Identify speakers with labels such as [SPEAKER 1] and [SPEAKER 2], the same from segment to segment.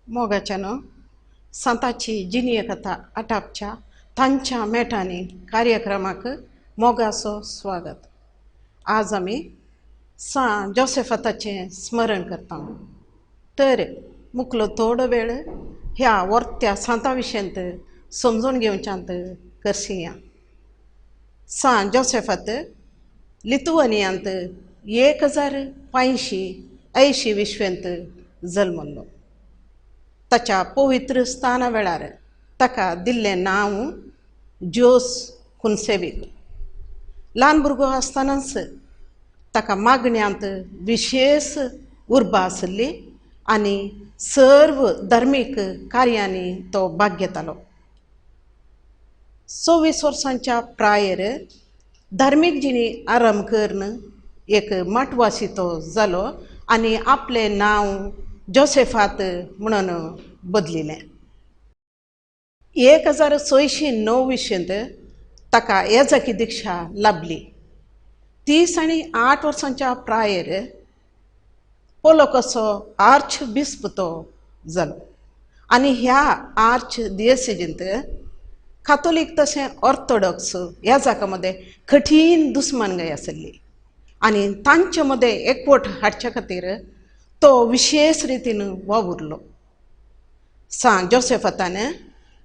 [SPEAKER 1] मोगाच्यानो, सांताची जिणये कथा आटापच्या तांच्या मेटांनी कार्यक्रमाक मोगाचो स्वागत. आज आमी सां जोसेफाताचें स्मरण करता. तर मुकलो थोडो वेळ ह्या वर्त्या सांता विशयांत समजून घेवच्यांत करसिया. सां जोसेफात लिथुआनियांत 1580 विश्वेंत जल्मल्लो. ताच्या पवित्र स्थाना वेळार ताका दिल्लें नांव जोस कुन्सेवीक. ल्हान भुरगो आसतनाच ताका मागण्यांत विशेश उर्बा आसली आनी सर्व धार्मीक कार्यांनी तो भाग घेतालो. 24 वर्सांच्या प्रायेर धार्मीक जिणी आरंभ करून एक माटवासी तो जालो आनी आपलें नांव जोसेफात म्हणून बदलिलें. 1609 विशेंत ताका येजाकी दिक्षा लाभली. 30 आनी 8 वर्सांच्या प्रायेर पोलोकसो आर्च बिस्प तो जालो आनी ह्या आर्च दियसिजींत कातोलीक तशें ऑर्थोडॉक्स ह्या जाका मदें कठीण दुस्मानगाय आसली आनी तांचे मदें एकवट हाडच्या खातीर तो विशेश रितीन वावुरलो. सां जोसेफातान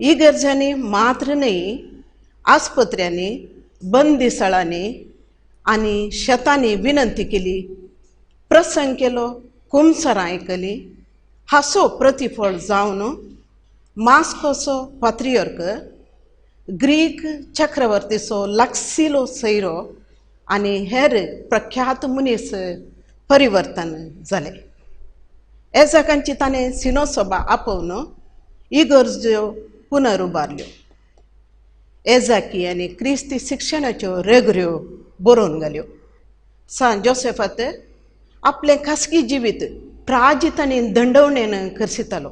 [SPEAKER 1] इगर्जांनी मात्र न्हय, आस्पत्र्यांनी, बंदिसाळांनी आनी शेतांनी विनंती केली, प्रसंग केलो, कुमसरां आयकली. हाचो प्रतिफळ जावन मास्कोचो पात्रियर्क, ग्रीक चक्रवर्तीचो लागसिलो सैरो आनी हेर प्रख्यात मनीस परिवर्तन जाले. एजाकांची ताणें सिनोसभा आपोवन इगर्ज्यो पुनरुबारल्यो. एजाकी आनी क्रिस्ती शिक्षणाच्यो रेगऱ्यो बरोवन घाल्यो. सां जोसेफात आपलें खासगी जिवीत प्राजीत आनी दंडवणेन करसितालो.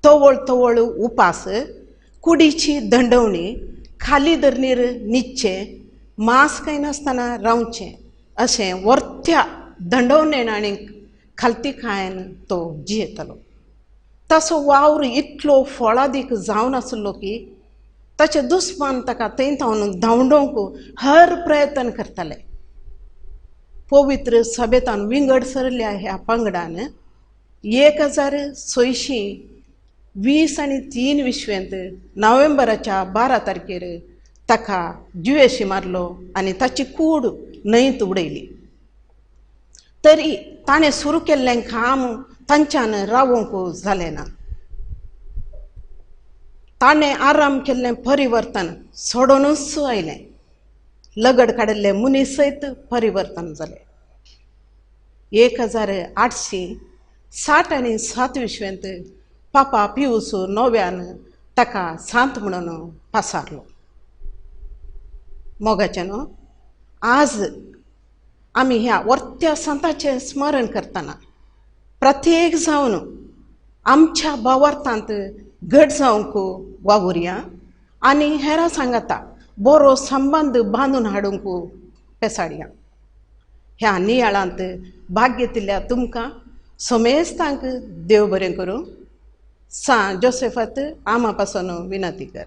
[SPEAKER 1] तवळ तवळ उपास, कुडीची दंडवणी, खाली धरणीर न्हिदचें, मांस खायनासतना रावचें अशें वर्त्या दंडवणेन आनी खालतीकायेन तो जियेतालो. ताचो वावर इतलो फळादीक जावन आसलो की ताचे दुस्मान ताका थंय थावन धांवडोवंक हर प्रयत्न करताले. पवित्र सभेतान विंगड सरल्या ह्या पंगडान 1620 आनी 3 विश्वेंत नोव्हेंबराच्या 12 तारखेर ताका जिवेशी मारलो आनी ताची कूड न्हंयत उडयली. तरी ताणें सुरू केल्लें काम तांच्यान रावोवंक जालें ना. ताणें आराम केल्लें परिवर्तन सोडूनच आयलें. लगड काडिल्ले मनीस सयत परिवर्तन जालें. 1860 आनी 7 विश्वेंत पापा पियूस नव्यान ताका सांत म्हणून पासारलो. मोगाचें न्हू, आज आमी ह्या वर्त्या सांताचें स्मरण करतना प्रत्येक जावन आमच्या भावार्थांत घट जावंक वावुरया आनी हेरां सांगाता बरो संबंद बांदून हाडूंक पेसाडया. ह्या नियाळांत भाग घेतिल्ल्या तुमकां समेस्तांक देव बरें करूं. सां जोसेफात आमा पासून विनंती कर.